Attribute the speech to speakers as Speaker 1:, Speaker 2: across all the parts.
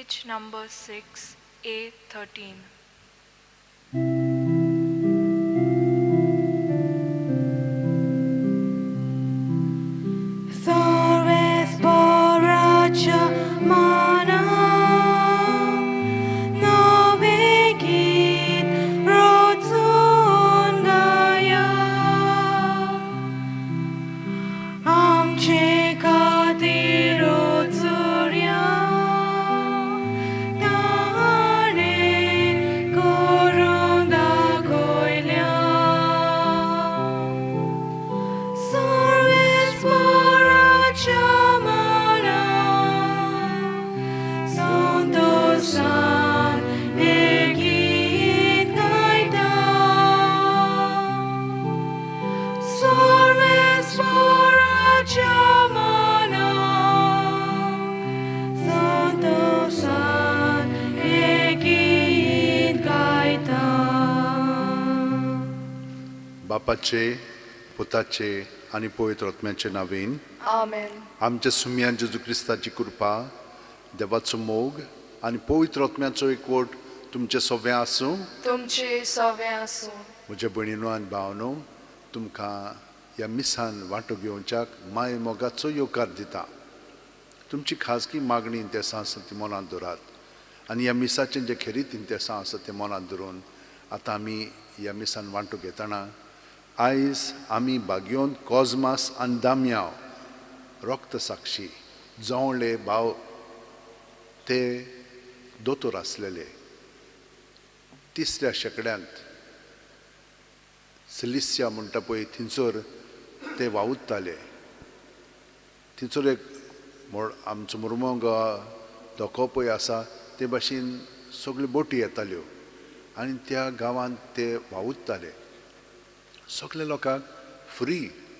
Speaker 1: Page number 6, A13.
Speaker 2: बापाचे पुताचे आनी पवित्र आत्म्याचे नांवान
Speaker 1: आमेन.
Speaker 2: आमच्या सुम्या जेजू क्रिस्ताची कृपा, देवाचो मोग आनी पवित्र आत्म्याचो एकवट तुमचे सगळें आसूं.
Speaker 1: तुमचे सगळें आसूं.
Speaker 2: म्हज्या भयणीनो आनी भावनो, तुमकां ह्या मिसान वांटो घेवच्याक माय मोगाचो येवकार दिता. तुमची खाजगी मागणी इंतेसां आसा ती मनांत दवरात आनी ह्या मिसाचें जें खेरीत इंतेसां आसा तें मनांत धरून आतां आमी ह्या मिसान वांटो घेतना आयज आमी बागयोन कॉजमास आनी दामयांव रक्तसाक्षी जवळे भाव, ते दोतोर आसलेले. तिसऱ्या शेंकड्यांत सिलिसिया म्हणटा पळय थंयसर ते वावुरताले. थंयसर एक आमचो मुर्मो धोको पळय आसा ते भाशेन सगल्यो बोटी येताल्यो आनी त्या गांवांत ते वावुरताले. सगल्या लोकांक फ्री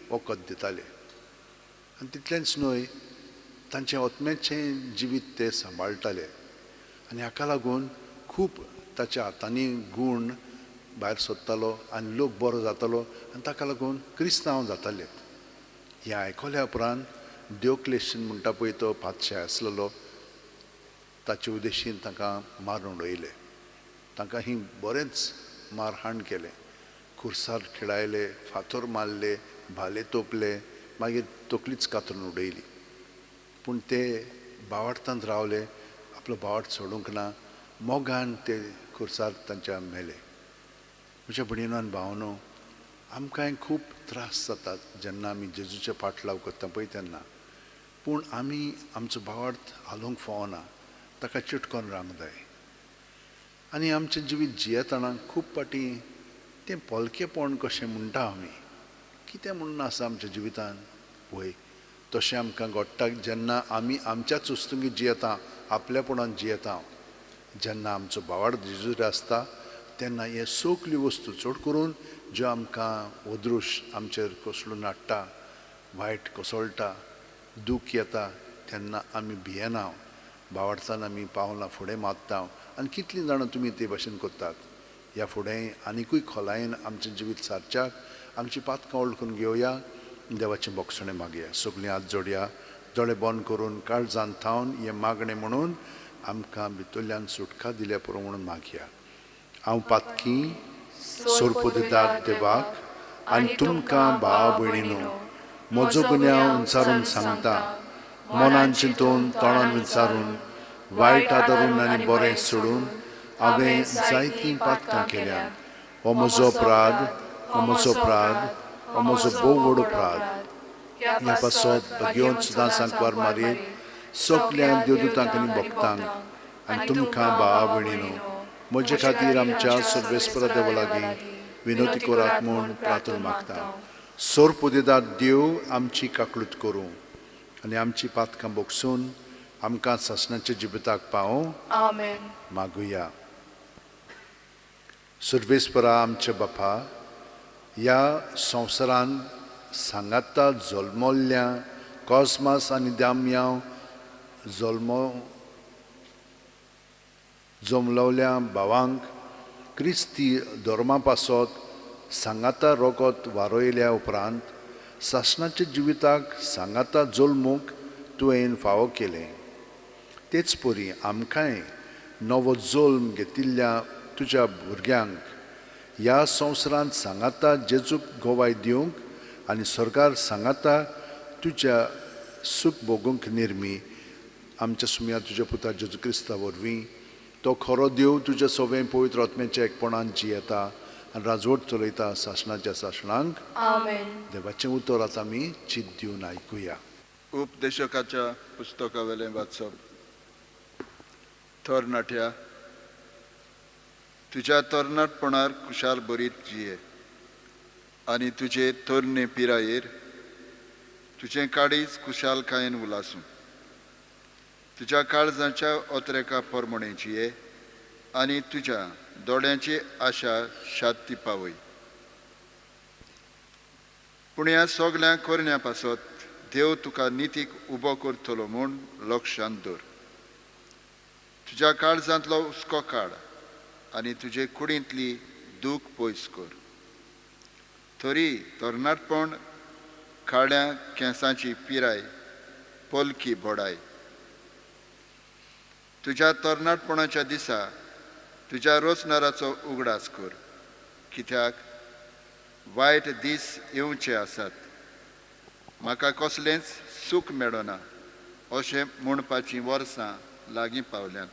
Speaker 2: वखद दिताले आनी तितलेंच न्हय, तांचें आत्म्याचें जिवीत ते सांबाळटाले आनी हाका लागून खूब ताच्या हातांनी गूण भायर सोदतालो आनी लोक बरो जातालो आनी ताका लागून क्रिस्तांव जाताले. हें आयकल्या उपरांत देवक्लेशन म्हणटा पळय तो पातशाय आसलेलो, ताचे उद्देशीन तांकां मारून उडयले. तांकां ही बरेंच मारहाण केलें, खुर्सार खेळायले, फातर मारले, भाले तोपले, मागीर तकलीच कातरून उडयली. पूण ते बावार्थांत रावले, आपलो बावार्थ सोडूंक ना, मोगान ते खुर्सार तांच्या मेले. म्हज्या भयणीनो आनी भावनो, आमकांय खूब त्रास जातात जेन्ना आमी जेजूचे फाटलाव करता पळय तेन्ना. पूण आमी आमचो भावार्थ हालोवंक फावना, ताका चिटकोन रावंक जाय. आनी आमचें जिवीत जियेतना खूब फावटी तें पोलकेपण कशें म्हणटा आमी, कितें म्हणून आसा आमच्या जिवितान पळय, तशें आमकां घडटा जेन्ना आमी आमच्याच वस्तुंनी जियेता, आपल्यापणान जियेता. जेन्ना आमचो भावार्थ जेजूर आसता तेन्ना हे सगल्यो वस्तू चड करून ज्यो आमकां अदृश्य आमचेर कोसळून हाडटा, वायट कोसळटा, दूख येता, तेन्ना आमी भियेना, भावार्थान आमी पावलां फुडें मारता. आनी कितलीं जाणां तुमी ते भाशेन करतात. ह्या फुडें आनिकूय खोलायेन आमचें जिवीत सारच्याक आमची पातकां वळखून घेवया, देवाचें बोगसणें मागया. सगळीं हात जोडया, दोळे बंद करून काळजान थावन हें मागणें म्हणून आमकां भितरल्यान सुटका दिल्या पुरो म्हणून मागया. हांव पातकी सोरपोदेदार देवाक आनी तुमकां भाव भयणीनो म्हजो गुन्यांव विचारून सांगता, मनान चिंतून तोंडान विचारून वायट आदारून आनी बरें सोडून हांवें जायतीं पातकां केल्यात. हो म्हजो अपराध, हो म्हजो अपराध, हो म्हजो भोव व्हड अपराध. ह्या पासत भगयोन सुद्दां सांकवार मारयेत सगल्या देवदूतांक आनी भक्तांक आनी तुमकां भावा भयणीनो म्हजे खातीर आमच्या सर्वेस्परा देवा लागीं विनोती करात म्हूण प्रार्थना मागता. सोरपुदेदार देव आमची काकळूत करूं आनी आमची पातकां बोगसून आमकां सासणाच्या जिविताक पावों.
Speaker 1: आमेन.
Speaker 2: मागुया. सर्वेस्परा आमच्या बापा, ह्या संवसारान सांगाता जल्मल्ल्या कॉस्मास आनी दामयांव जमलवल्या भावांक क्रिस्ती धर्मा पासत सांगाता रोगत वारयल्या उपरांत सासणाच्या जिविताक सांगाता जल्मूंक तुवें फावो केलें. तेच परी आमकांय नवो जल्म घेतिल्ल्या तुज्या भुरग्यांक ह्या संवसारांत सांगाता जेजूक गवाय दिवंक आनी स्वर्गार सांगाता तुज्या सूख भोगूंक निर्मी आमच्या सुमया तुज्या पुता जेजू क्रिस्ता वरवीं. तो खरो देव तुज्या सवें पवित्र आत्म्याच्या एकपणान जियेता आनी राजवट चलयता सासणाच्या सासणांक.
Speaker 1: आमेन.
Speaker 2: देवाचें उतर आतां आमी चित दिवन आयकुया.
Speaker 3: उपदेशकाच्या पुस्तकावेलें वाचप. तरणाट्या, तुज्या तरणाटपणार खुशाल बरीत जिये आनी तुजे तरणे पिरायेर तुजें काळीज खुशालकायेन उलासूं. तुज्या काळजाच्या ओतरेका परमणे जिये आनी तुज्या दोळ्यांची आशा शांती पावय. पूण ह्या सगळ्या करण्या पासत देव तुका नितीक उबो करतलो म्हूण लक्षांत दवर. तुज्या काळजांतलो हुस्को काड आनी तुजे कुडींतली दूख पयस कर. तरी तरणाटपण काळ्या केंसांची पिराय पोलकी बोडाय. तुज्या तरणाटपणाच्या दिसा तुज्या रोचनाराचो उगडास कर, कित्याक वायट दीस येवचे आसात. म्हाका कसलेंच सूख मेळना अशें म्हणपाचीं वर्सां लागीं पावल्यांत.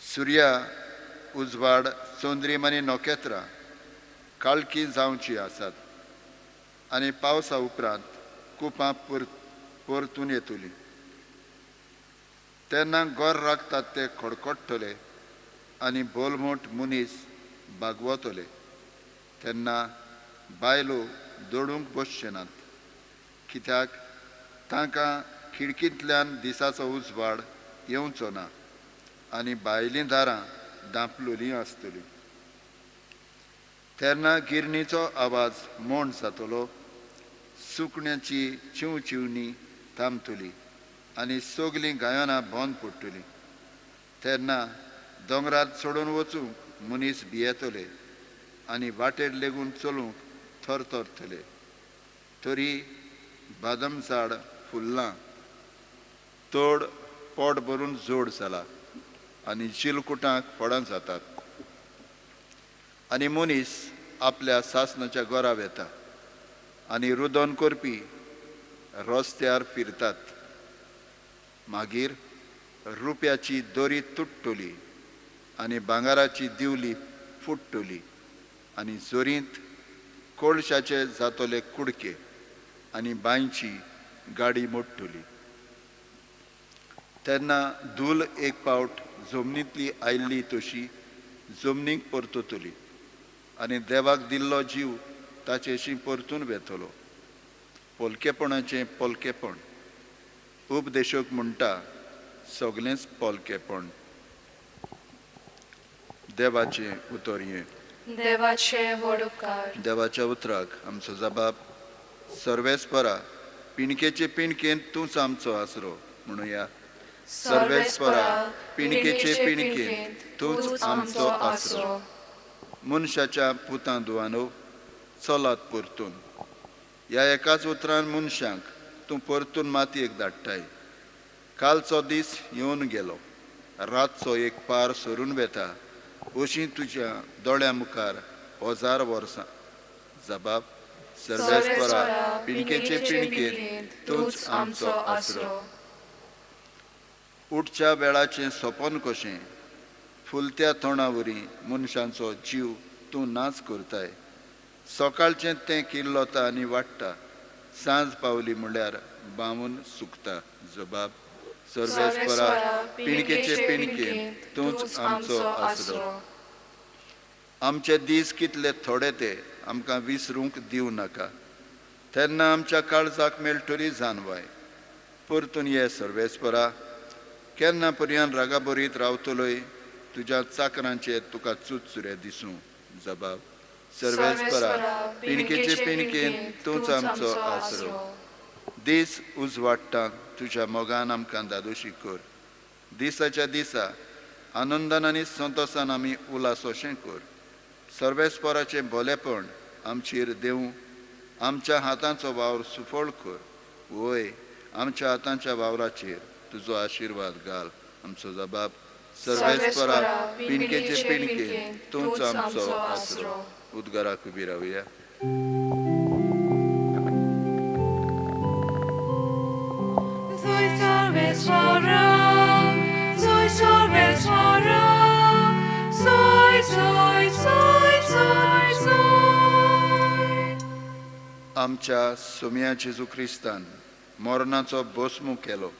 Speaker 3: सुर्या उजवाड चंद्रीम आनी नखेत्रां काळखी जावची आसात आनी पावसा उपरांत कुपां परतून येतलीं. तेन्ना गोर राखतात ते खडखडटले आनी बोलमोट मनीस बागवतले. तेन्ना बायलो दडूंक बसचे नात, कित्याक तांकां खिडकींतल्यान दिसाचो उजवाड येवचो ना आनी भायलीं दारां धांपलेलीं आसतलीं. तेन्ना गिरणीचो आवाज मोंड जातलो, सुकण्याची चिंवचिंवणी थांबतली आनी सगलीं गायनां बंद पडटलीं. तेन्ना दोंगरार चडून वचूंक मनीस भियेतले आनी वाटेर लेगून चलूंक थरथरतले. तरी बादम झाड फुल्लां, तोड पोट भरून जोड जाला आनी चिलकुटांक फळां जातात. आनी मनीस आपल्या सासणाच्या घरा वेता आनी रुदन करपी रस्त्यार फिरतात. मागीर रुप्याची दोरी तुट्टली आनी भांगराची दिवली फुट्टली आनी जोरींत कोळशाचे जातले कुडके आनी बांयची गाडी मोडटली. तेन्ना धूल एक पावट जमनींतली आयिल्ली तशी जमनीक परततली आनी देवाक दिल्लो जीव ताचेशी परतून वेतलो. पोलकेपणाचें पोलकेपण. उपदेशक म्हणटा सगळेंच पोलकेपण. देवाचें उतर हें.
Speaker 1: देवाचे व्हड उपकार.
Speaker 3: देवाच्या उतराक आमचो जबाब. सर्वेस्परा पिणकेचे पिणकेन तूंच आमचो आसरो म्हणुया.
Speaker 1: सर्वेस्परा पिणकेचे पिणकेन तूंच आमचो आसरो.
Speaker 3: मनशाच्या पुतां दुवानो चलात परतून. ह्या एकाच उतरान मनशांक तूं परतून मातयेक धाडटाय. कालचो दीस येवन गेलो, रातचो एक पार सरून वेता अशी तुज्या दोळ्या मुखार हजार वर्सां. जबाब. सर्वेस्परा पिणकेचे पिणकेन तूंच आमचो आसरो. उठच्या वेळाचें सपन कशें फुलत्या तोंडा वरी मनशांचो जीव तूं नाच करताय. सकाळचें तें किल्लता आनी वाडटा, सांज पावली म्हणल्यार बावून सुकता. जबाब. सर्वेस्परा पिणकेचे पिणकेन तूंच आमचो आसरो. आमचे दीस कितले थोडे ते आमकां विसरूंक दिवं नाका. तेन्ना आमच्या काळजाक मेळटली जानवाय. परतून ये सर्वेस्परा, केन्ना पर्यंत रागाबरीत रावतलोय? तुज्या चाकरांचे तुका चुचुरे दिसूं. जबाब. सर्वेस्परा पिणकेचे पिणकेन तूंच आमचो आसरो. दीस उजवाडटा तुज्या मोगान आमकां दादोशी कर. दिसाच्या दिसा आनंदान आनी संतोसान आमी उलास अशें कर. सर्वेस्पराचें भोलेपण आमचेर देवूं. आमच्या हातांचो वावर सुफळ कर. वय आमच्या हातांच्या वावराचेर तुजो आशिर्वाद घाल। आमचो जबाब सर्वेस्परा पिंडकेचे पिंडके तूंच आमचो आसरो। उद्गाराक उबी रावया। आमच्या सोम्या जेजू क्रिस्तान मरणाचो भस्म केलो,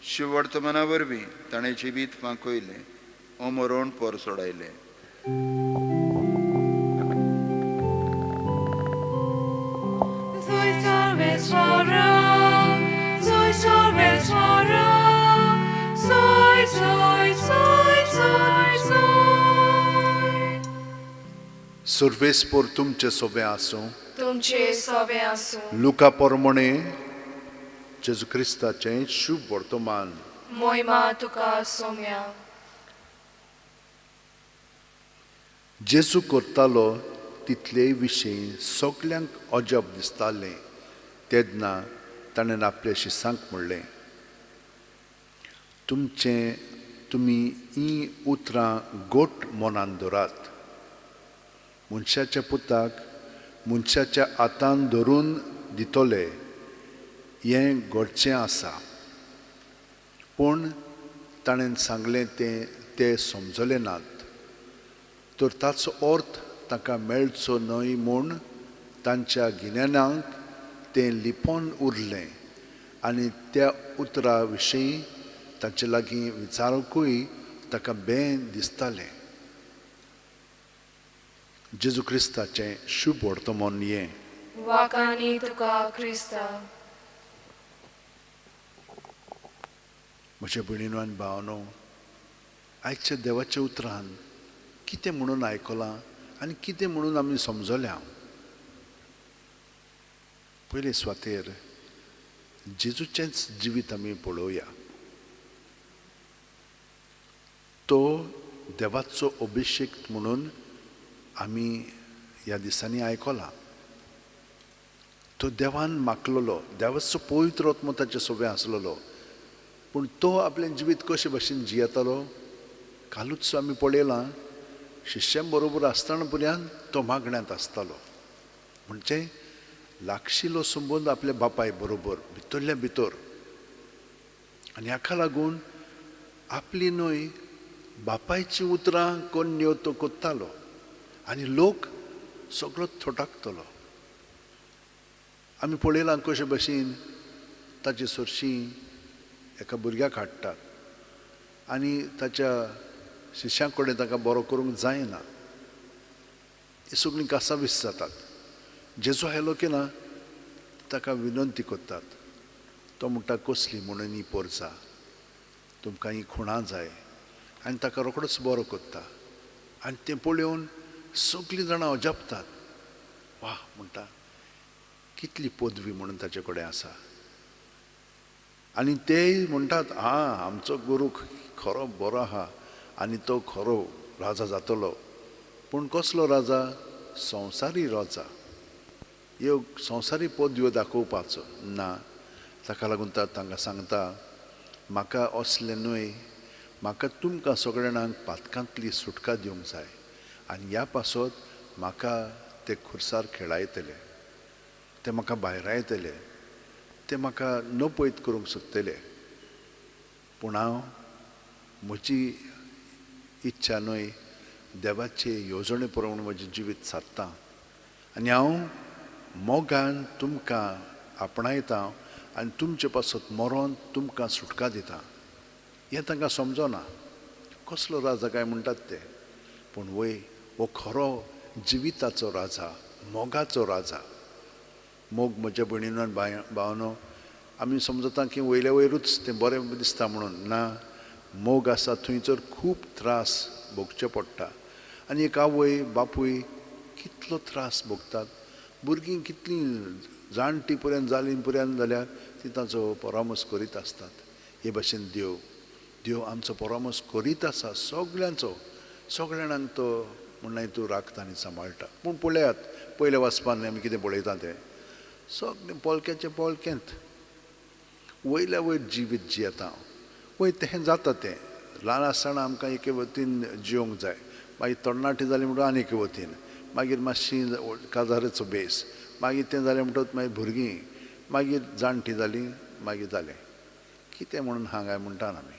Speaker 3: शिववर्तमाना वरवीं ताणें जिवीत फांकयलें, अमरण पोर सोडायलें।
Speaker 2: सर्वेस्पोर तुमचे सोबे आसूं,
Speaker 1: तुमचे सोबे आसूं।
Speaker 2: लुका परमणे जेजू क्रिस्ताचें शुभ वर्तमान।
Speaker 1: मोहिमा तुका सोम्या।
Speaker 2: जेजू करतालो तितले विशीं सगल्यांक अजब दिसतालें। तेन्ना ताणें आपल्या शिसांक म्हणलें, तुमचें तुमी हीं उतरां गोट मनान धरात। मनशाच्या पुताक मनशाच्या हातान धरून दितले हें घडचें आसा। पूण ताणें सांगलें तें ते समजले नात, तर ताचो अर्थ ताका मेळचो न्हय म्हूण तांच्या गिन्यानाक तें लिपोवन उरलें आनी त्या उतरा विशीं तांचे लागीं विचारूंकूय ताका बें दिसतालें। जेजू क्रिस्ताचें शुभ वर्तमान हें।
Speaker 1: वाकानी तुका क्रिस्ता।
Speaker 2: म्हज्या भयणीनो आनी भावनो, आयच्या देवाच्या उतरान कितें म्हणून आयकलां आनी कितें म्हणून आमी समजल्या। पयले सुवातेर जेजूचेंच जिवीत आमी पळोवया। तो देवाचो अभिशेक म्हणून आमी ह्या दिसांनी आयकलां। तो देवान मागलेलो, देवाचो पवित्र आत्मो ताचे सोबे आसलेलो, पूण तो आपलें जिवीत कशे भशेन जियेतालो कालूच आमी पळयलां। शिष्यां बरोबर आसतना पर्यंत तो मागण्यांत आसतालो, म्हणजे लागशिलो संबंद आपल्या बापाय बरोबर भितरल्या भितर। आनी हाका लागून आपली न्हय बापायचीं उतरां कोन्न्यो तो कोत्तालो आनी लोक सगळो थोटाकतलो। आमी पळयलां कशे भशेन ताचे सरशीं एका भुरग्याक हाडटात आनी ताच्या शिश्यां कडेन ताका बरो करूंक जायना, ती सगळीं कासावीस जातात। जेजू आयलो की ना ताका विनंती करतात, तो म्हणटा कसली म्हणून ही पोरसा, तुमकां ही खुणां जाय, आनी ताका रोखडोच बरो करता। आनी तें पळोवन सगळीं जाणां अजापतात, वा म्हणटा कितली पदवी म्हणून ताचे कडेन आसा। आनी ते म्हणटात, आं आमचो गुरू खरो बरो आहा आनी तो खरो राजा जातलो। पूण कसलो राजा? संवसारी राजा। ह्यो संवसारी पदव्यो दाखोवपाचो ना। ताका लागून तांकां सांगता, म्हाका असलें न्हय, म्हाका तुमकां सगळ्या जाणांक पातकांतली सुटका दिवंक जाय आनी ह्या पासत म्हाका ते खुर्सार खेळायतले, ते म्हाका भायरायतले, ते म्हाका नपयत करूंक सोदतले, पूण हांव म्हजी इच्छा न्हय देवाचे येवजणे प्रमाण म्हजें जिवीत सादता आनी हांव मोगान तुमकां आपणायता आनी तुमचे पासत मरोन तुमकां सुटका दिता। हें तांकां समजना, कसलो राजा काय म्हणटात ते, पूण वय हो खरो जिविताचो राजा, मोगाचो राजा। मोग म्हज्या भयणीनो आनी भावनो, आमी समजता की वयल्या वयरूच तें बरें दिसता म्हणून ना, मोग आसा थंयसर खूब त्रास भोगचे पडटा। आनी एक आवय बापूय कितलो त्रास भोगतात, भुरगीं कितलीं जाणटी पर्यंत जालीं पर्यंत जाल्यार ती तांचो परामर्श करीत आसतात। हे भाशेन देव देव आमचो परामर्श करीत आसा सगल्यांचो, सगळ्या जाणांक तो म्हणल्यार तूं राखता आनी सांबाळटा। पूण पळयात पयल्या वाचपान आमी कितें पळयता तें सगळें पोलक्याचें पोलकेंत वयल्या वयर जिवीत जियेता। वय तें जाता तें ल्हान आसतना आमकां एके वतीन जियोंक जाय, मागीर तरणाटी जाली म्हणटकच आनी एके वतीन, मागीर मातशी काजाराचो बेस, मागीर तें जालें म्हणटकच मागीर भुरगीं, मागीर जाणटीं जालीं, मागीर जालें कितें म्हणून हांगाय म्हणटा आमी.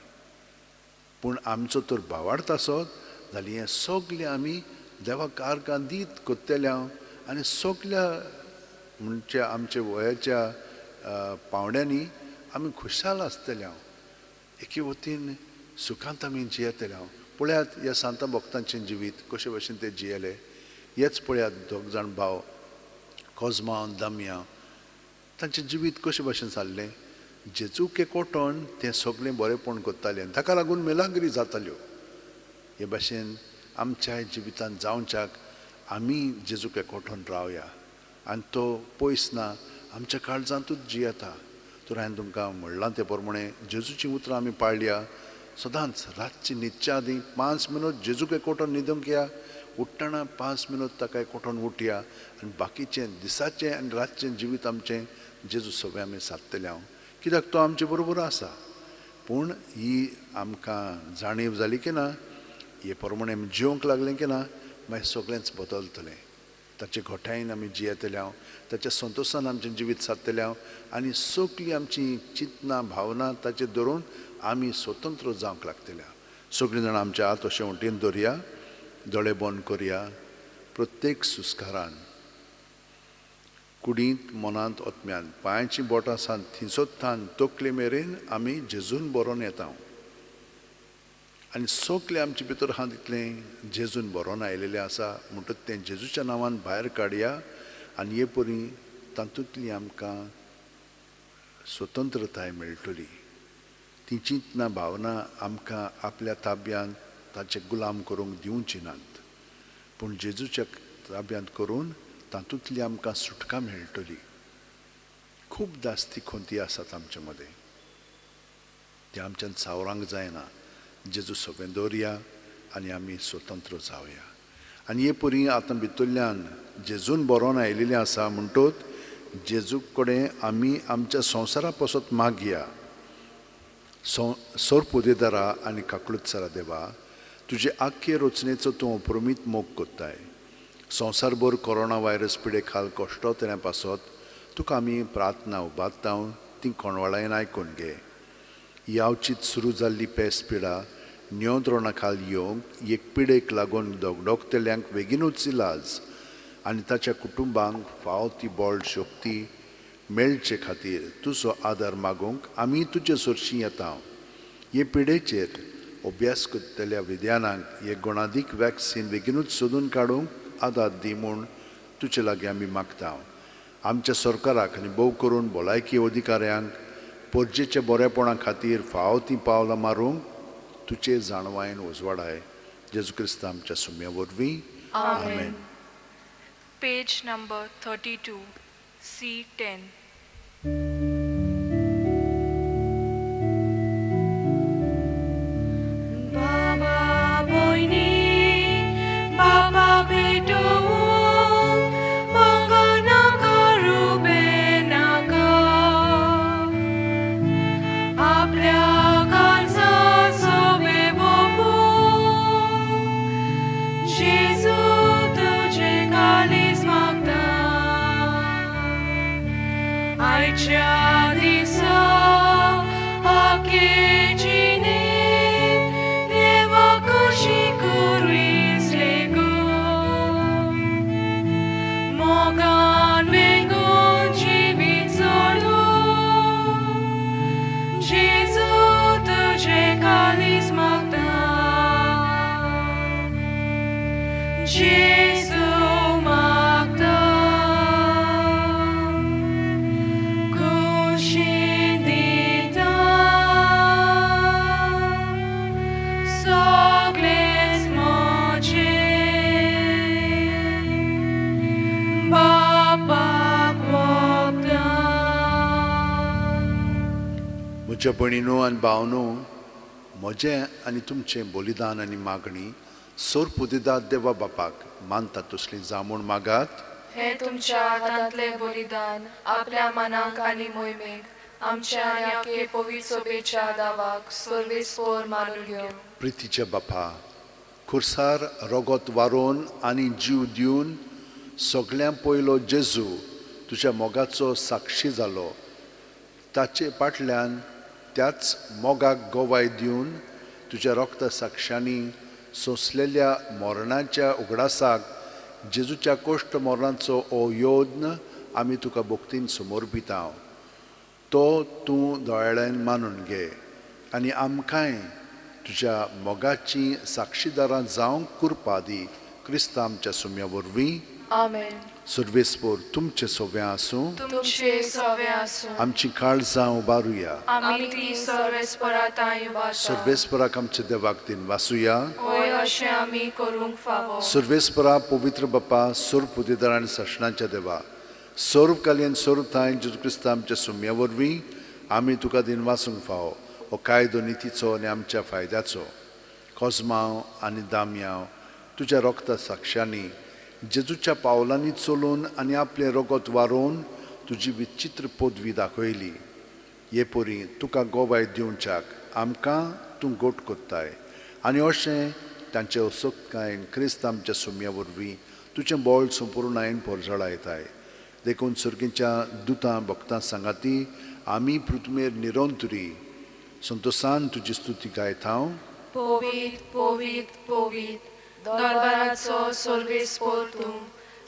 Speaker 2: पूण आमचो तर भावार्थ आसत जाल्यार हें सगलें आमी देवाक कारकां दीत कोत्तेले हांव आनी सगल्या म्हणजे आमच्या वयाच्या पावंड्यांनी आमी खुशाल आसतले हांव, एके वतीन सुखांत आमी जियेतले हांव. पळयात ह्या सांता भक्तांचें जिवीत कशे भशेन ते जियेले. हेच पळयात दोग जाण भाव कोजमा दामया, तांचें जिवीत कशे भशेन जाल्लें. जेजूक एकवटोन तें सगळें बरेंपण करतालें, ताका लागून मेलाग्री जाताल्यो. हे भाशेन आमच्या जिवितांत जावच्याक आमी जेजूक एकवटोन रावया आनी तो पयस ना, आमच्या काळजांतूच जियेता. तर हांवें तुमकां म्हणलां ते प्रमाणे जेजूचीं उतरां आमी पाळया. सदांच रातची न्हिदच्या आदीं 5 मिनट जेजूक एकवटोन न्हिदूंक या, उठ्ठना 5 मिनट ताका एकवटोन उठया आनी बाकीचें दिसाचें आनी रातचें जिवीत आमचें जेजू सगळें आमी सादतलें हांव, कित्याक तो आमचे बरोबर आसा. पूण ही आमकां जाणीव जाली की ना, हे प्रमाणे आमी जिवंक लागलें की ना, मागीर सगळेंच बदलतलें. ताचे घोटायेन आमी जियेतले हांव, ताच्या संतोशान आमचें जिवीत सादतलें हांव आनी सगळीं आमची चिंतनां भावना ताचेर धरून आमी स्वतंत्र जावंक लागतले. सगळीं जाणां आमच्या हात अशें वटेन दवरया, दोळे बंद करया. प्रत्येक सुस्कारान कुडींत मनांत आत्म्यान पांयाचीं बोटां सान थिंसोत्थान तकले मेरेन आमी जेजून बरोवन येता आनी सगळें आमचे भितर आहा तितलें जेजून बरोवन आयिल्लें आसा म्हणटकच तें जेजूच्या नांवान भायर काडया आनी हे परी तातूंतली आमकां स्वतंत्रताय मेळटली. ती चिंतना भावना आमकां आपल्या ताब्यांत ताचे गुलाम करूंक दिवची नात, पूण जेजूच्या ताब्यांत करून तातूंतली आमकां सुटका मेळटली. खूब दास्ती खोंती आसात आमचे मदें, ते आमच्यान सावरांक जायना. जेजू सगळें दवरया आनी आमी स्वतंत्र जावया. आनी हे परी आतां भितरल्यान जेजून बरोवन आयिल्लें आसा म्हणटोच जेजू कडेन आमी आमच्या संवसारा पासत मागया. सोरपुदेदारा आनी काकळुतसरा देवा, तुजे आख्खे रचनेचो तूं अप्रमीत मोग कोत्ताय. संवसारभर कोरोना व्हायरस पिडे खाल कश्टोतल्या पासत तुका आमी प्रार्थना उबारता, ती कोणवाळायन आयकून घे. ही आवचीत सुरू जाल्ली पेस पिडा नियंत्रणा खाल येवंक एक पिडेक लागून दगडोकतल्यांक बेगीनूच इलाज आनी ताच्या कुटुंबांक फाव ती बळ शक्ती मेळचे खातीर तुजो आदार मागूंक आमी तुजे सरशीं येता. हे पिडेचेर अभ्यास करतल्या विद्यानांक हे गुणादीक वॅक्सिन बेगीनूच सोदून काडूंक आदार दी म्हूण तुजे लागीं आमी मागता. आमच्या सरकाराक आनी भोव करून भलायकी अधिकाऱ्यांक परजेच्या बरेपणा खातीर फाव तीं पावलां मारूंक तुजे जाणवायेन उजवाडाय. जेजू क्रिस्त आमच्या सुम्या वरवीं, आमेन.
Speaker 1: Page number 32, C10. Baba boyni, Baba beto, Mangana karubenaka, Aplya kalsa sobe bobu, Jesu tuje kalis magta, Aycha disa akejine, Deva koshikuris lego, Mogan vengon jivit sordo, Jesu tuje kalis magta, Jesu magta, Kushindita, Sogles moche, Baba kwokta.
Speaker 2: म्हज्या भयणीनो आनी भावनो, म्हजें आनी तुमचें बलिदान आनी मागणी सोरपुदिदाद देवा बापाक मानता तसली जामूण मागात.
Speaker 1: हे तुमच्या हातांतले बलिदान आपल्या मनाक आनी मोहिमेक आमच्या आनी आखे पवित्र सभेच्या दावाक सर्वेस्पोर मानून घेवं.
Speaker 2: प्रितीच्या बापा, खुर्सार रगत वारोवन आनी जीव दिवन सगळ्यां पयलो जेजू तुज्या मोगाचो साक्षी जालो. ताचे फाटल्यान त्याच मोगाक गवाय दिवन तुज्या रक्ता साक्षांनी सोंसलेल्या मरणाच्या उगडासाक जेजूच्या कोश्ट मरणाचो हो यत्न आमी तुका भक्तीन समर्पिता. तो तूं दोळ्यान मानून घे आनी आमकांय तुज्या मोगाची साक्षीदारां जावंक कृपा दी, क्रिस्ता आमच्या सुम्या वरवीं.
Speaker 1: आमेन.
Speaker 2: सर्वेस्पोर तुमचें सोव्यां आसूं.
Speaker 1: तुमचे सवे आसूं.
Speaker 2: आमची काळजां उबारुया.
Speaker 1: आमी ती सर्वेस्परा तांय उबारता.
Speaker 2: सर्वेस्पराक आमच्या देवाक दिन वासुया.
Speaker 1: होय, अशें आमी करूंक फावो.
Speaker 2: सर्वेस्परा, पवित्र बापा, सर्व पुदेदार आनी सासणाच्या देवा, सर्व कालीन सर्व थांय जेजू क्रिस्ता आमच्या सुम्या वरवीं आमी तुका दिन वासूंक फावो. हो कायदो नितीचो आनी आमच्या फायद्याचो. कोजमाव आनी दामयांव तुज्या रक्ता साक्षांनी जेजूच्या पावलांनी चलून आनी आपलें रगत वारोवन तुजी विचित्र पदवी दाखयली. हे परी तुका गोवाय दिवच्याक आमकां तूं गोट कोत्ताय आनी अशें तांचे असक्तकायेन क्रिस्त आमच्या सुम्या वरवीं तुजें बळ संपुर्णायेन परजळायताय. देखून सर्गीच्या दुतां भक्तां सांगाती आमी पृथ्वीर निरंतरी संतोसान तुजी स्तुती गायता.
Speaker 1: पवित्र पवित्र पवित्र दरबाराचो सर्वेस्पोर तूं,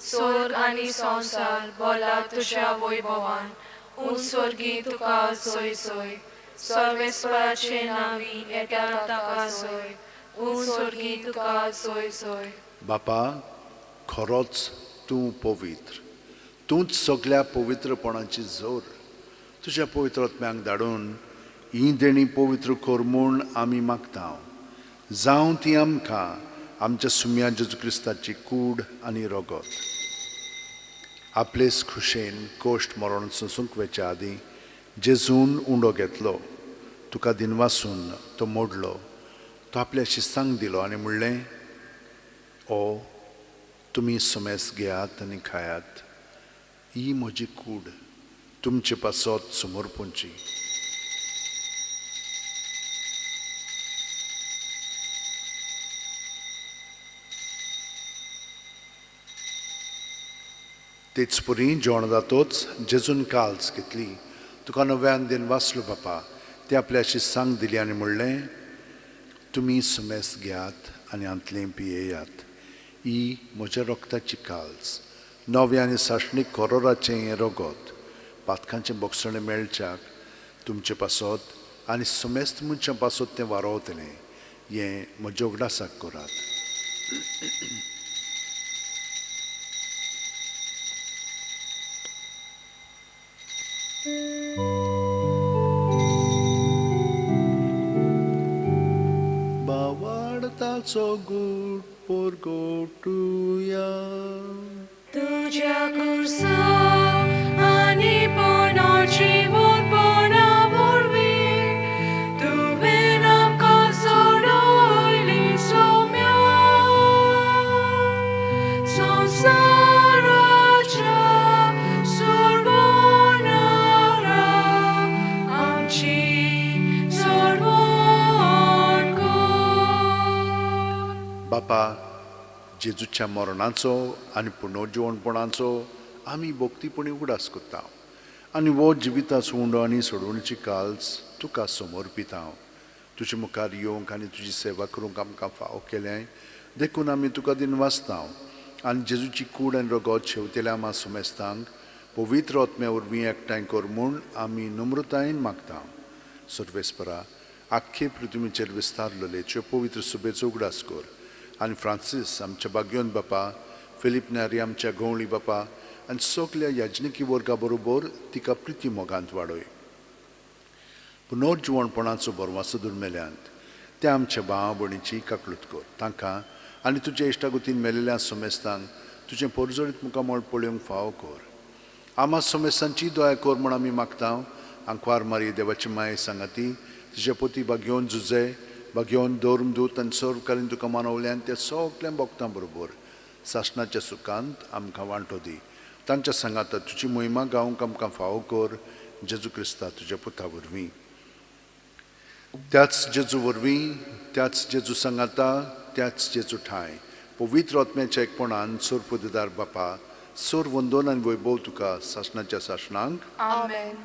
Speaker 1: स्वर्ग आनी संवसार भरला तुज्या वैभवान. उंच स्वर्गी तुका सोय सोय, सर्वेस्पराचे नांवी येता ताका सोय, उंच स्वर्गी तुका सोय सोय.
Speaker 2: बापा, खरोच तूं पवित्र, तूंच सगल्या पवित्रपणाची जोर. तुज्या पवित्र आत्म्यांक धाडून ही देणी पवित्र कर म्हूण आमी मागता. जावं ती आमकां आमच्या सुम्या जेजू क्रिस्ताची कूड आनी रगत. आपलेच खुशेन कोश्ट मरण सोंसूंक वेच्या आदीं जेजून उंडो घेतलो, तुका दिनवासून तो मोडलो, तो आपल्या शिस्तांक दिलो आनी म्हणलें, ओ तुमी समेस घेयात आनी खायात, ही म्हजी कूड तुमचे पासत समर्पणची. तेच परी जेवण जातोच जेजून काल्स घेतली, तुका नव्यान दिन वाचलो बापा, ते आपल्या शिस्तांक दिली आनी म्हणलें, तुमी समेस घेयात आनी हांतलें पियेयात, ही म्हज्या रक्ताची काल्स, नव्या आनी सासणीक कोरोराचें हें रगत, पातकांचें बोगसणें मेळच्याक तुमचे पासत आनी समेस्त मनशां पासत तें वारोवतलें, हें म्हज्या उगडासाक करात. बावाडताचो गूट पोरगोटुया.
Speaker 1: तुज्या कुर्सा आनी पुनर्जीवनपणा वरवीं तुवें आमकां सोडयली सोम्या. संवसाराच्या सोडवणारा आमची सोडवण कर.
Speaker 2: बापा, जेजूच्या मरणाचो आनी पुनर्जीवनपणाचो आमी भक्तीपणी उगडास करता आनी हो जिविताचो उंडो आनी सोडवणीची काल्स तुका समर्पिता. तुजे मुखार येवंक आनी तुजी सेवा करूंक आमकां फावो केलें देखून आमी तुका दिनवासता आनी जेजूची कूड आनी रगत शेवतेल्या आमा समेस्तांक पवित्र आत्म्या वरवीं एकठांय कर म्हूण आमी नम्रतायेन मागता. सर्वेस्परा, आख्खे पृथ्वीचेर विस्तारलेले त्यो पवित्र सुबेचो उगडास कर आनी फ्रांसीस आमच्या बाग्योन बापा, फिलीप नारी आमच्या गवळी बापा आनी सगल्या याजनिकी वर्गा बरोबर तिका प्रिती मोगांत वाडय. पुनर्जिवणपणाचो बरवासो दुर्मेल्यांत त्या आमच्या भाव भयणीची काकलूत कर. तांकां आनी तुज्या इश्टागतीन मेलेल्या समेस्तांक तुजें परजळीत मुखामळ पळोवंक फावो कर. आमा समेस्तांची दया कर म्हूण आमी मागता. आंकवार मारी देवाची माये सांगाती तुज्या पोती बागेवन जुजे बागेवन धर्मदूत आनी सर्वकालीन तुका मानवल्यान त्या सगल्या भक्तां बरोबर सासणाच्या सुखांत आमकां वांटो दी. तांच्या सांगाता तुजी महिमा गावंक आमकां फावो कर. जेजू क्रिस्ता तुज्या पुता वरवीं. त्याच जेजू वरवीं, त्याच जेजू सांगाता, त्याच जेजू ठांय पवित्र आत्म्याच्या एकपणान सोरपुदेदार बापा सोर वंदोन आनी वैभव तुका सासणाच्या सासणांक.
Speaker 1: आमेन.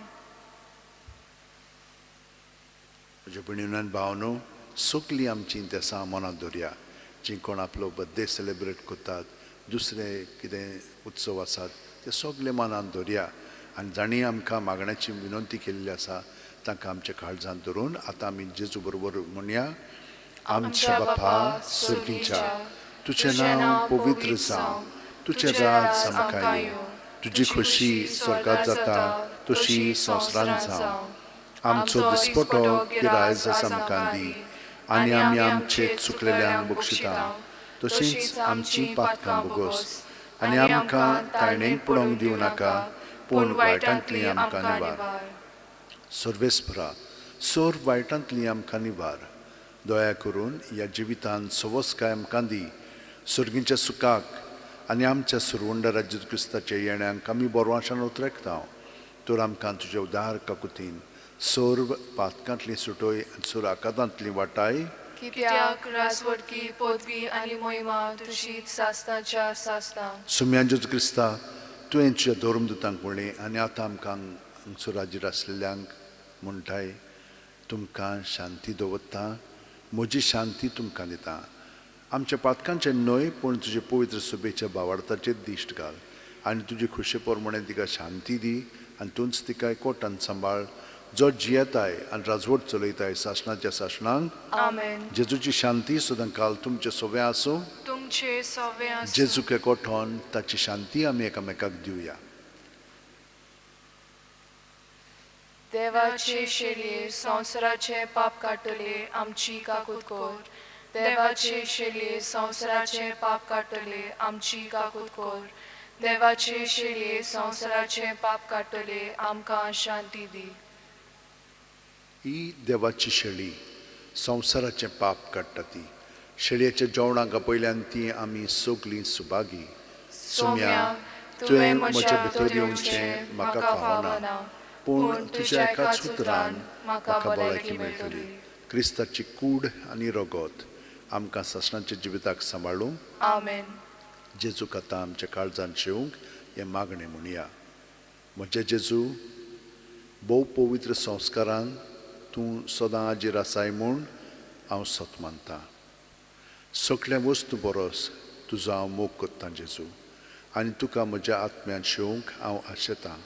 Speaker 2: म्हज्या भयणीन भावनो, सगळीं आमचीं देसां मनांत दवरया. जीं कोण आपलो बर्थडे सेलेब्रेट करतात, दुसरे कितें उत्सव आसात ते सगळे मनांत दवरया. आनी जांणी आमकां मागण्याची विनंती केल्ली आसा तांकां आमच्या काळजांत धरून आतां आमी जेजू बरोबर म्हणया. आमच्या बापा सर्गीच्या, तुजें नांव पवित्र जावं, तुजें राज आमकां येवं, तुजी खोशी स्वर्गांत जाता तशी संवसारांत जावं. आमचो दिसपटो गिरायज आमकां दी आनी आमी आमचे चुकलेल्यांक बक्षिता तशींच आमची पातकां बोगोस आनी आमकां ताणेक पडोवंक दिवं नाका, पूण वायटांतली आमकां निवार. सर्वेस्परा, सोर वायटांतली आमकां निवार. दया करून ह्या जिवितांत सवसकाय आमकां दी. सर्गीच्या सुखाक आनी आमच्या सुरवंडरा जेजू क्रिस्ताच्या येण्यांक आमी बरवाशान उतरेकता. तर आमकां तुज्या उदार काकुतीन सर्व पातकांतली सुटोय आनी सर्व आकातांतली वाटाय.
Speaker 1: कित्याक राजवटकी पदवी आनी मोहिमा तुजीच सासणाच्या सासणां.
Speaker 2: सुम्यान जेजू क्रिस्ता, तुवें तुज्या धर्मदूतांक म्हणलें आनी आतां आमकां हांगसर हाजीर आसलेल्यांक म्हणटाय, तुमकां शांती दवरता, म्हजी शांती तुमकां दिता. आमच्या पातकांचें न्हय पूण तुजे पवित्र सभेच्या भावार्थाचेर दिश्ट घाल आनी तुजे खुशे प्रमाणे तिका शांती दी आनी तूंच तिका एकवटान सांबाळ, जो जियेताय आनी राजवट चलयताय सासणाच्या सासणांक.
Speaker 1: आमेन.
Speaker 2: जेजूची शांती सदां काल तुमचे सोवे आसूं.
Speaker 1: तुमचे सोवे आसूं.
Speaker 2: जेजूक एकवटोन ताची शांती आमी एकामेकाक दिवया.
Speaker 1: देवाचे शेळये संवसाराचे पाप काडटले आमची काकूत कर. देवाचे शेळये संवसाराचे पाप काडटले आमची काकूत कर. देवाचे शेळये संवसाराचे पाप काडटले आमकां शांती दी.
Speaker 2: ही देवाची शेळी संवसाराचें पाप काडटा. ती शेळयेच्या जेवणाक आपयल्यान ती आमी सगळीं सुभागी.
Speaker 1: सोम्या, तुवें म्हज्या भितर येवचें म्हाका फावना,
Speaker 2: पूण तुज्या एकाच उतरान म्हाका भलायकी मेळटली. क्रिस्ताची कूड आनी रगत आमकां सासणाच्या जिविताक सांबाळूं.
Speaker 1: आमेन.
Speaker 2: जेजूक आतां आमच्या काळजान शेवंक हें मागणें म्हणया. म्हज्या जेजू, भोव पवित्र संस्कारान तूं सदां हाजीर आसाय म्हूण हांव सत मानतां. सगळ्या वस्तू बरोस तुजो हांव मोग करतां जेजू, आनी तुका म्हज्या आत्म्यान शेवंक हांव आशेतां.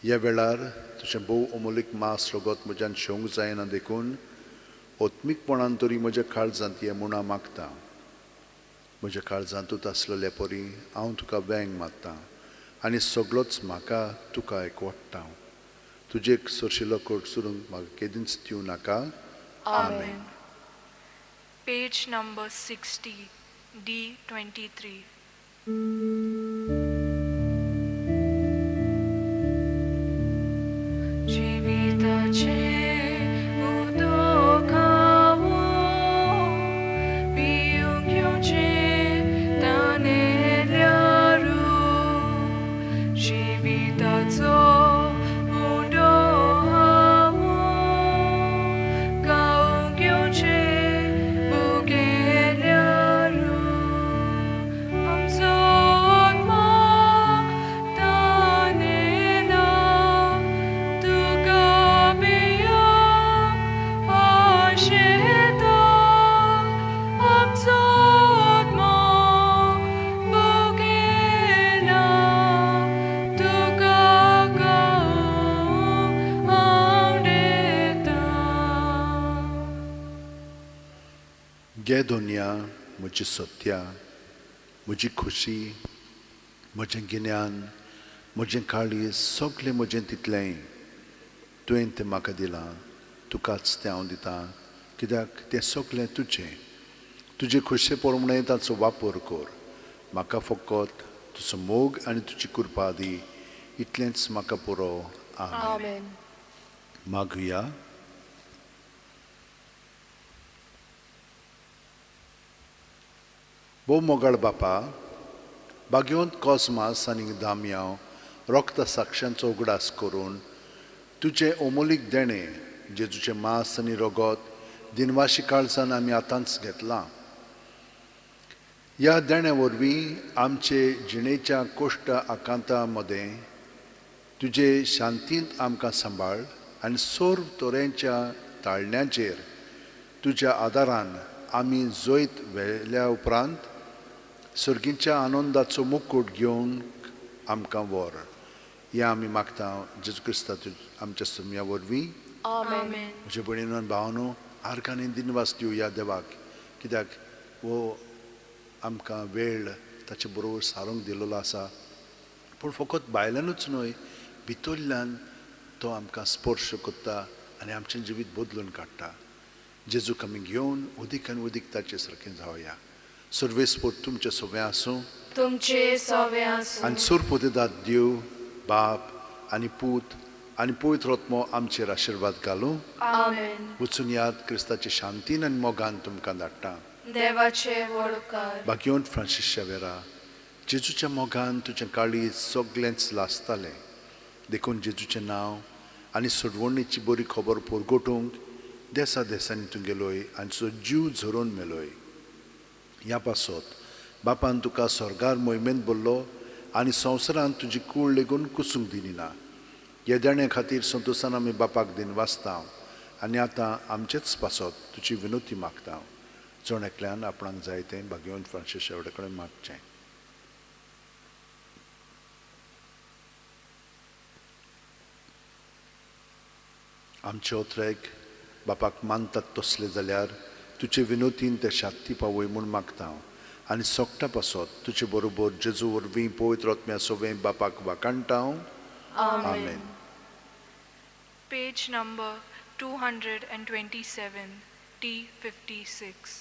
Speaker 2: ह्या वेळार तुजें भोव अमोलीक मास रगत म्हज्यान शेवंक जायना देखून आत्मीकपणान तरी म्हज्या काळजांत हें म्हूण हांव मागतां. म्हज्या काळजांतूच आसलेल्या परी हांव तुका वेंग मारतां आनी सगळोच म्हाका तुका एकवटता. तुजे सरशिलो कोट सुरूंक म्हाका केदींच दिवं नाका.
Speaker 1: आमेन. Page number 60, D23. जिविताचे उदक हांव पिवंक येवचें तानेल्यारू. जिविताचो उदक हांव खावंक येवचें भुकेल्यारू. आमचो आत्मा तानेला तुका पिवंक आशेता. आमचो आत्मा भुकेला तुका खावंक आवडटा.
Speaker 2: गे दोनया, म्हजी सत्या, म्हजी खुशी, म्हजें गिन्यान, म्हजें काळीज, सगळें म्हजें तितलेंय तुवें तें म्हाका दिलां. तुकाच तें हांव दितां, कित्याक तें सगळें तुजें. तुजे खोशे प्रमाणे ताचो वापर कर. म्हाका फकत तुजो मोग आनी तुजी कृपा दी, इतलेंच म्हाका पुरो. आमेन.
Speaker 1: आमेन.
Speaker 2: मागुया. भोव मोगाळ बापा, भाग्यवंत कॉस्मास आनी दामयांव रक्त साक्षांचो उगडास करून तुजें अमोलीक देणें जेजूचें मांस आनी रगत दिनवाशी काळजान आमी आतांच घेतलां. ह्या देण्या वरवीं आमचे जिणेच्या कोश्ट आकांता मदें तुजे शांतींत आमकां सांबाळ आनी सर्व तरेच्या ताळण्याचेर तुज्या आदारान आमी जैत व्हेल्या उपरांत सर्गीच्या आनंदाचो मुकूट घेवन आमकां व्हर. हें आमी मागता जेजू क्रिस्ता आमच्या सुम्या वरवीं.
Speaker 1: आमेन.
Speaker 2: म्हजे भयणीनो आनी भावानो, आर्गांनी दिनवास दिवया देवाक, कित्याक हो आमकां वेळ ताचे बरोबर सारूंक दिल्लो आसा. पूण फकत भायल्यानूच न्हय, भितरल्यान तो आमकां स्पर्श करता आनी आमचें जिवीत बदलून काडटा. जेजूक आमी घेवन उदीक आनी उदीक ताचे सारकें जावया. सर्वेस्पोर तुमचें सगळें आसूं,
Speaker 1: तुमचे सवे आसूं.
Speaker 2: आनी सुरपोतेदाद देव बाप आनी पूत आनी पवित्र आत्मो आमचेर आशिर्वाद घालूं.
Speaker 1: आमेन.
Speaker 2: वचून याद क्रिस्ताचे शांतीन आनी मोगान तुमकां धाडटा.
Speaker 1: देवाचे व्हड उपकार.
Speaker 2: भाग्यवंत फ्रांसीस शावेरा, जेजूच्या मोगान तुजें काळीज सगळेंच लासतालें, देखून जेजूचें नांव आनी सोडवणीची बरी खबर परगटूंक देसा देसांनी तूं गेलोय आनी तुजो जीव झरोवन मेलोय. ह्या पासत बापान तुका स्वर्गार मोहिमेंत भरलो आनी संवसारांत तुजी कूळ लेगून कुसूंक दिली ना. ह्या देण्या खातीर संतोशान आमी बापाक दिनवासता आनी आतां आमचेच पासत तुजी विनोती मागता. जण एकल्यान आपणाक जाय तें भाग्यवंत फ्रांसीस शेवडे कडेन मागचें. आमचे ओत्रेक बापाक मानतात तसले जाल्यार तुजे विनोतीन ते शांती पावय म्हूण मागता आनी सोगटा पासत तुजे बरोबर जेजू वरवीं पवित्र आत्म्या सोवें बापाक वाखाणटा. आमेन.
Speaker 4: Page number 227, T56.